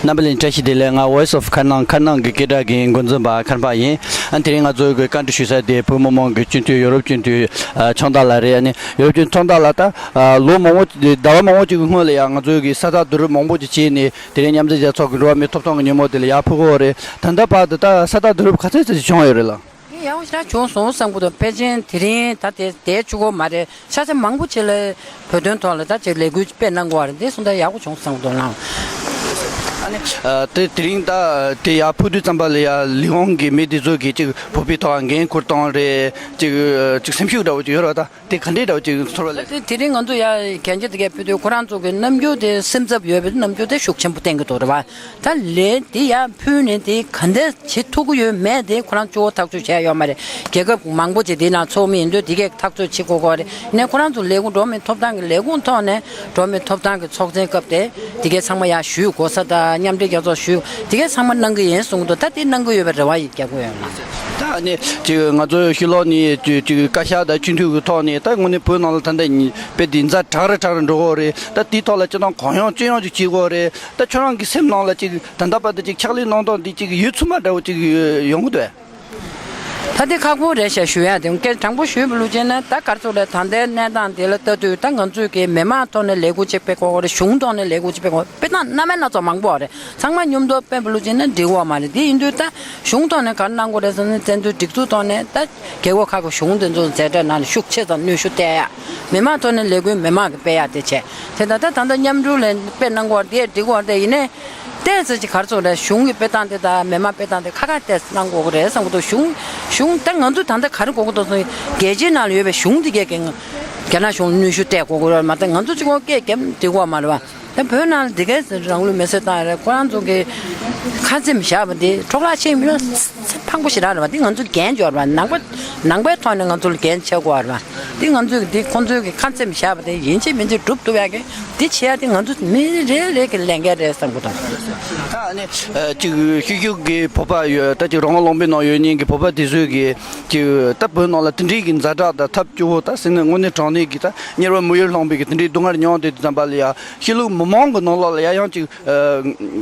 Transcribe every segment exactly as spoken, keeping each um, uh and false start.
རྣམ་པ་ལྷན་རྒྱས་བཀྲ་ཤིས་བདེ་ལེགས། ང་Voice of Kharnang་ཁར་ནང་གི་སྐད་གྲགས་ཀྱི་འགོ་འཛིན་པ་མཁར་འཕགས་ཡིན། ཨ་ནི་དེ་རིང་ང་ཚོ་གི་བཀའ་འདྲི་ཞུ་ས་དེ་བོད་མི་མང་གི་སྤྱི་འཐུས་ཡོ་རོབ་སྤྱི་འཐུས་ཨ་ཆང་བདག་ལགས་རེད། ཨ་ནི་ཡོ་རོབ་སྤྱི་འཐུས་ཆང་བདག་ལགས་ད་ཨ་ལོ་མང་པོ་ཟླ་བ་མང་པོ་ཅིག་གི་སྔོན་ལ་ཡང་ང་ཚོ་གི་ས་རྟགས་བསྡུ་རུབ་མང་པོ་ཅིག་བྱས་ནས་དེ་རིང་མཉམ་འབྲེལ་རྒྱལ་ཚོགས་ཀྱི་འགྲོ་བ་མིའི་ཐོབ་ཐང་གི་ཉིན་མོ་དེ་ལ་ཡར་ཕུལ་གི་ཡོད་རེད། ད་ལྟ་བར་དུ་ད་ས་རྟགས་བསྡུ་རུབ་ག་ཚོད་ཙམ་ཞིག་བྱུང་ཡོད་རེད་ལགས། ཡག་པོ་ཞེ་དྲག་བྱུང་སོང་བསམ་གི་འདུག་ཕལ་ཆེར་དེ་རིང་ད་དེ་དེ་བཅུ་གོ་མ་རེད། ཆ་ཚང་མང་པོ་ཅིག་ལ་བོད་དོན་ཐོག་ལ་ད་ཅིག་ལས་འགུལ་སྤེལ་གནང་དགོས་པ་རེད། འདི་སོང་ཙང་ཡག་པོ་བྱུང་བསམ་གི་འདུག་ལགས། ཨ་ནི་ཨ་དེ་དེ་རིང་ད་དེ་ཡར་ཕུལ་དུས་ཙམ་པ་ལ་ཡ་ལས་ཁུངས་ཀྱི་མི་དེ་ཚོ་གིས་ཅིག་བོད་པའི་ཐོག་འགན་འཁུར་སྟངས་རེད། ཅིག་ཅིག་སེམས་ཤུགས་འདྲ་བོ་ཅིག་ཡོད་རེད་པ། ད་དེ་ག་འདྲའི་འདྲ་བོ་ཅིག་ཚོར་བ་ལས། དེ་དེ་རིང་ང་ཚོ་ཡ་གན་རྒྱ་དེ་གས་ཕུལ་དུས་ཁོ་རང་ཚོ་གི་རྣམ་འགྱུར་དེ་སེམས་འཚབ་ཡོད་པའི་རྣམ་འགྱུར་དེ་ཤུགས་ཆེན་པོ་བསྟན་གི་འདུག་རེད་པ། ད་ལན་དེ་ཡར་ཕུལ་ནས་དེ་ག་འདྲ་བྱེད་ཐུབ་ཀྱི་ཡོད་མེད་དེ་ཁོ་རང་གཙོ་བོ་ཐག་གཅོད་བྱས་ཡོད་མ་རེད། རྒྱལ་ཁབ་མང་པོ་ཅིག་དེ་ནང་ཚོགས་མི་ཡིན་དུས་དེ་གས་ཐག་གཅོད་བྱེད་དགོས་ཀྱི་རེད། ཡིན་ནའི་ཁོ་རང་ཚོ་ལས་ཁུངས་འགྲོ་བ་མིའི་ཐོབ་ཐང་གི་ལས་ཁུངས་ཐོག་ནས་འགྲོ་བ་མིའི་ཐོབ་ཐང་གི་ཚོགས་ཆེན་སྐབས་དེ་དེ་གས་ཚང་མ་ཡར་ཞུ་དགོས་ས་དང་མཉམ་འབྲེལ་རྒྱལ་ཚོགས་ཞུ་དེ་གས་ཚང་མ་གནང་གི་ཡིན་གསུངས་འདུག་ད་དེ་གནང་གི་ཡོད་པའི་རེ་བ་ཡིས་རྒྱག་གི་ཡོད་མ་རེད། ད་ནི་ཅིག་ང་ཚོ་ཕྱི་ལོགས་ནས་ཅིག་ཅིག་བཀའ་ཤག་དང་སྤྱི་འཐུས་ཀྱི་ཐོག་ནས་ད་དངོས་གནས་བོད་ནང་ལ་ད་ལྟ་ཉི་དཔེ་འདི་ཛ་དྲག་རུ་དྲག་རུ་འགྲོ་གི་ཡོད་རེད། ད་དེའི་ཐོག་ལ་སྤྱི་བཏང་གང་ཡོང་ཅི་ཡོང་ཅིག་བྱེད་དགོས་རེད། ད་ཁྱོད་རང་གི་སེམས་ནང་ལ་ཅིག་ད་ལྟ་བར་དུ་ཅིག་ཕྱག་ལས་གནང་སྟངས་འདི་ཅིག་ཡུན་ཚུད་མ་འདྲ་བོ་ཅིག་ཡོང་གི་འདུག་ཨེ། ད་དེ་ཁག་པོ་རེད་ཤག་ཞུ་ཡ་དེ་སྐད་དྲང་པོ་ཞུས་པ་ལུགས་བྱས་ན་ད་ག་རེ་ཟེར་དགོས་རེད། ད་ལྟའི་གནས་སྟངས་དེ་ལ་ལྟ་དུས་ད་ང་ཚོས་ཀྱི་མི་མང་ཐོག་ནས་ལས་འགུལ་ཅིག་སྤེལ་དགོས་རེད། གཞུང་ཐོག་ནས་ལས་འགུལ་ཅིག་སྤེལ་དགོས། སྤེལ་སྟངས་སྣ་མིན་སྣ་ཚོགས་མང་པོ་རེད། ཚང་མ་མཉམ་དུ་སྤེལ་བ་ལུགས་བྱས་ན་འགྲིག་གི་མ་རེད། དེ་ཡིན་དུས་ད་གཞུང་ཐོག་ནས་ག་རེ་གནང་དགོས་རེད་ཟེར་ན་བཙན་བྱོལ་སྒྲིག་འཛུགས་ཐོག་ནས་ད་རྒྱལ་ཁབ་ཁག་གི་གཞུང་དེ་ཚོ་མཛད་གྲྭ་ནང་ལ་ཤུགས་ཆེ་ཙམ་གནོན་ཤུགས་སྟེར་ཡ། མི་མང་ཐོག་ནས་ལས་འགུལ་མི་མང་གིས་སྤེལ་ཡ་དེ་བྱས། དེ་ད་ལྟ་ད་ལྟ་མཉམ་རུབ་ལ་སྤེལ་གནང་དགོས་པ་དེ་འགྲིག་གི་རེད། ཡིན་ནའི་ཏོག་ཙམ་ཅིག་ག་རེ་ཟེར་དགོས་རེད། གཞུང་གི་སྤེལ་སྟངས་དེ་དང་མི་མང་སྤེལ་སྟངས་དེ་ཁ་ཁ་ཏོག་ཙམ་གནང་དགོས་ཀྱི་རེད་བསམ་གྱི་འདུག་གཞུང་གཞུང་ད་ང་ཚོ་ད་ལྟ་ག་རེ་དགོས་ཀྱི་འདུག་ཟེར་ན་རྒྱལ་སྤྱིའི་ནང་ལ་ཡོད་པའི་གཞུང་དེ་གས་ཀྱིས་རྒྱ་ནག་གཞུང་ལ་གནོན་ཤུགས་སྤྲད་དགོས་ཀྱི་རེད་མ་གཏོགས་ང་ཚོ་གཅིག་པོ་སྐད་རྒྱབ་འགྲིག་གི་མ་རེད་པ། ད་བོད་ནང་ལ་འདི་གས་རང་ལུས་མེར་སྲེག་བཏང་རེད། ཁོ་རང་ཚོ་གི་ཁ་འཚེམ་བཞག་པ་དེ་འཕྲོ་བརླག་ཕྱིན་མིན་ཚེ་ཕངས་པོ་ཞེ་དྲག་རེད་པ། འདི་ང་ཚོ་འགན་འཁྱེར་བ་རེད་པ། ནང་པ་ནང་པའི་ཐོག་ནས་ང་ཚོ་ལ་འགན་འཁྱེར་དགོས་པ་རེད་པ། འདི་ང་ཚོས་འདི་ཁོང་ཚོའི་གི་ཁ་འཚེམ་བཞག་པ་དེ་ཡིན་གཅིག་མིན་གཅིག་སྒྲུབ་ཐུབ་ཡག་གི་འདི་བྱེད་ཡག་དེ་ང་ཚོ་མི་རེ་རེ་གི་ལས་འགན་རེད་བསམ་གི་འདུག་ད་ནི་ཅིག་ཤུགས་ཤུགས་ཀྱི་བོད་པ་ཡོད། ད་ཅིག་རང་དབང་ལུང་པའི་ནང་ཡོད་མཁན་གྱི་བོད་པ་དེ་ཚོས་གི་ཅིག་ད་བོད་ནང་ལ་དེ་འདྲའི་གི་ཛ་དྲག་དང་ཐབས་སྐྱོ་བོ་ད་ཟེར་ན་དངོས་གནས་དྲང་གནས་ཀྱི་ད་དམྱལ་བ་མི་ཡུལ་ལྷུང་བའི་གི་དེ་འདྲའི་སྡུག་བསྔལ་མྱོང་དེ་དུས་ཙམ་པ་ལ་ཡ་ཕྱི་ལུགས་མི་མང་གི་ནང་ལོགས་ལ་ཡ་ཡང་ཅིག་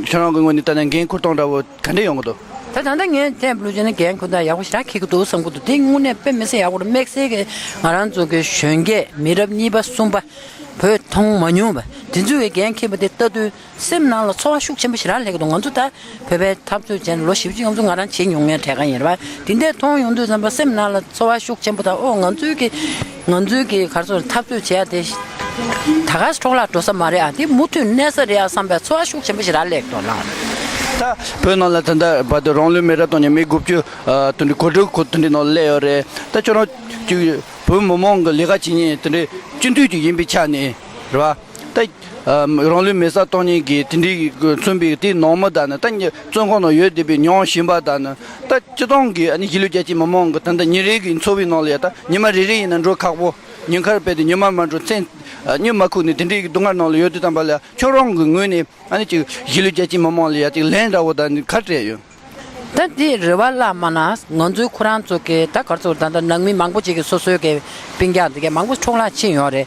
ཁྱོད་རང་གི་ངོས་ནས་ད་ནི་འགན་འཁུར་སྟངས་འདྲ་བོ་ག་འདྲ་ཡོང་གི་འདུག་ད་ད་ལྟ་ངས་བལྟས་པ་ལུགས་བྱས་ན་འགན་འཁུར་སྟངས་ཡག་པོ་ཞེ་དྲག་འཁྱེར་གྱི་འདུག་བསམ་གྱི་འདུག་དེ་དངོས་གནས་དཔེ་མི་སྲིད་ཡག་པོ་རེད། དམིགས་བསལ་གྱི་ང་རང་ཚོ་གི་གཞོན་སྐྱེས་མི་རབས་གཉིས་པ་གསུམ་པ་བོད་མཐོང་མ་མྱོང་བ་དེ་ཚོས་གི་འགན་འཁྱེར་བ་དེ་ལྟ་དུས་སེམས་ནང་ལ་ཚོར་བ་ཤུགས་ཆེན་པོ་ཞེ་དྲག་སླེབས་ཀྱི་འདུག་ང་ཚོ་ད་བོད་པའི་འཐབ་རྩོད་བྱས་ནས་ལོ་བཞི་བཅུ་ང་ཚོ་ང་རང་བྱེད་མྱོང་མཁན་གྲས་ཀ་ཡིན་རེད་པ། དེ་འདྲས་མཐོང་ཡོང་དུས་ཙམ་པ་སེམས་ནང་ལ་ཚོར་བ་ཤུགས་ཆེན་པོ་དང་ཨོ་ང་ཚོའི་གི་ང་ཚོའི་གི་ག་རེ་ཟེར་འཐབ་རྩོད་བྱེད་ཡ་དེ་ད་ག་སེ་འཕྲོ་བརླག་འགྲོ་ས་མ་རེད་ཨ། དེ་མུ་མཐུད་གནས་ས་རེད་ཨ་བསམ་པའི་ཚོར་བ་ཤུགས་ཆེན་པོ་ཞེ་དྲག་སླེབས་འདུག་ལགས། ད་བོད་ནང་ལ་ད་ལྟ་བར་དུ་རང་ལུས་མེ་ར་གཏོང་མཁན་མི་དགུ་བཅུ་ཨ་དེ་འདྲའི་གོ་སྒྲིག་ཁོ་དེ་འདྲའི་ནང་སླེབས་ཡོད་རེད། ད་ཁྱོད་རང་ཅིག་བོད་མི་མང་གི་ལས་ཀ་བྱེད་མཁན་དེ་འདྲའི་སྤྱི་འཐུས་ཅིག་ཡིན་པའི་ཆ་ནས་རེད་པ། ད་ཨ་རང་ལུས་མེ་སྲེག་གཏོང་མཁན་གྱི་དེ་འདྲའི་མཚོན་པའི་དེའི་ནང་མི་དང་ནི་ད་བཙོན་ཁང་ནང་ཡོད་བསྡད་པའི་མྱོང་བཞིན་པ་དང་ནི་ད་སྤྱི་བཏང་གི་ཨ་ནི་གཞིས་ལུས་རྒྱ་ཆེའི་མི་མང་གི་ད་ལྟ་ཉིན་རེ་གི་འཚོ་བའི་ནང་ལ་ཡ་ད་ཉི་མ་རེ་རེ་ཡིན་ན་འགྲོ་ཁག་པོ། ཉིན་ཁར་རྦད་དེ་ཉི་མ་མ་འགྲོ་མཚན་ཨ་གཉིད་མ་ཁུག་ནས་དེ་འདྲའི་སྡུག་བསྔལ་ནང་ལ་ཡོད་དུས་ཙམ་པ་ལ་ཁྱོད་རང་གི་ངོས་ནས་ཨ་ནི་ཅིག་གཞིས་ལུས་རྒྱ་ཆེའི་མི་མང་ལ་ཡ་ཅིག་ལན་འདྲ་བོ་དང་ག་རེ་སྤྲད་ཡོད། ད་འདི་རེ་བ་བརླག་མ་གནང་། ང་ཚོའི་ཁོ་རང་ཚོ་གི་ད་ག་རེ་ཟེར་ད་ལྟ་ནང་མི་མང་པོ་ཅིག་གི་སོ་སོའི་གི་སྤུན་ཀྱག་འདི་གའི་མང་པོ་འཕྲོ་བརླག་ཕྱིན་ཡོད་རེད།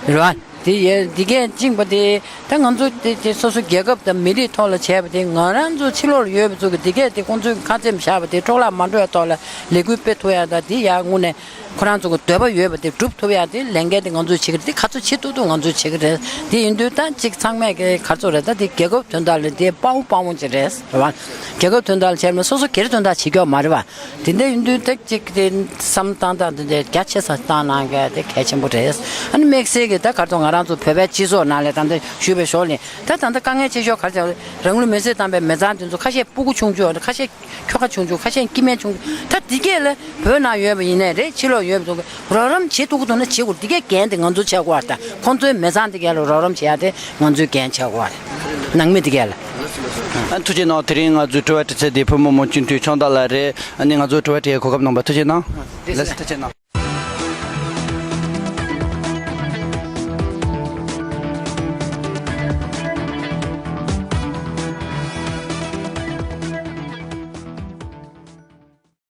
རེད་བ། དེ་ཡས་འདི་གས་བཅིངས་པ་དེ་ད་ང་ཚོ་དེ་དེ་སོ་སོ་རྒྱལ་ཁབ་དང་མི་རིགས་ཐོག་ལ་བྱས་པ་དེ་ང་རང་ཚོ་ཕྱི་ལོགས་ལ་ཡོད་པ་ཚོ་གི་འདི་གས་དེ་ཁོང་ཚོའི་ཁ་འཚེམ་བཞག་པ་དེ་འཕྲོ་བརླག་མ་འགྲོ་བའི་ཐོག་ལ་ལས་འགུལ་སྤེལ་ཐུབ་ཡ་ད་དེ་ཡ་དངོས་གནས་ཁོ་རང་ཚོ་གི་འདོད་པ་ཡོད་པ་དེ་སྒྲུབ་ཐུབ་ཡ་དེ་ལས་འགན་དེ་ང་ཚོས་བྱེད་ཀྱི་རེད། དེ་ག་ཚོད་བྱེད་ཐུབ་ཐུབ་ང་ཚོས་བྱེད་ཀྱི་རེད། དེ་ཡིན་དུས་ད་གཅིག་ཚང་མས་གི་ག་ཚོད་རེད་ད་དེ་རྒྱལ་ཁབ་དོན་དག་ལ་དེ་དཔའ་བོ་དཔའ་མོ་ཅིག་རེད་རེད་བ། རྒྱལ་ཁབ་དོན་དག་ལ་བྱས་ན་སོ་སོ་སྒེར་དོན་དག་བྱེད་རྒྱུ་མ་རེད་བ། དེ་འདྲ་ཡིན་དུས་ད་གཅིག་དེ་བསམ་བཏང་སྟངས་དེ་འདྲ་རྒྱ་ཆེ་ས་བཏང་གནང་གི་དེ་གལ་ཆེན་པོ་རེད། ཨ་ནི་དམིགས་བསལ་གྱི་ད་ག་ཚོད་ང་རང་ཚོ་བོད་པའི་སྤྱི་ཚོགས་ནང་ལ་ད་ལྟ་ཞུས་པའི་ཞོར་ནས་ད་ད་ལྟ་དཀའ་ངལ་ཆེ་ཤོས་ག་རེ་བྱུང་རང་ལུས་མེར་སྲེག་བཏང་པའི་མི་ཚང་དེ་ཚོ་ཁ་ཤས་སྤུ་གུ་ཆུང་ཆུང་ཁ་ཤས་ཁྱོ་ག་ཆུང་ཆུང་ཁ་ཤས་སྐྱེ་དམན་ཆུང་ཆུང་ད་འདི་གས་ལ་བོད་ནང་ཡོད་པ་ཡིན་ནའི་རེད། ཕྱི་ལོགས་ཡོད་པ་ཚོ་གི་རོགས་རམ་བྱེད་ཐུབ་ཀྱི་འདུག་ན་བྱེད་དགོས། འདི་གས་འགན་དེ་ང་ཚོ་ཆགས་དགོས་པ་རེད། ད་ཁོང་ཚོའི་མི་ཚང་འདི་གས་ལ་རོགས་རམ་བྱེད་ཡ་དེ་ང་ཚོའི་འགན་ཆགས་དགོས་པ་རེད། ནང་མི་འདི་གས་ལ། ཨ་ཐུགས་རྗེ་གནང་། དེ་རིང་ང་ཚོའི་དྲི་བ་དྲི་ཚད་དེ་བོད་མི་མང་སྤྱི་འཐུས་ཆང་བདག་ལགས་རེད། ཨ་ནི་ང་ཚོའི་དྲི་བ་དྲི་ཡའི་གོ་སྐབས་གནང་བར་ཐུགས་རྗེ་གནང་། ལགས་སོ་ཐུགས་རྗེ་གནང་།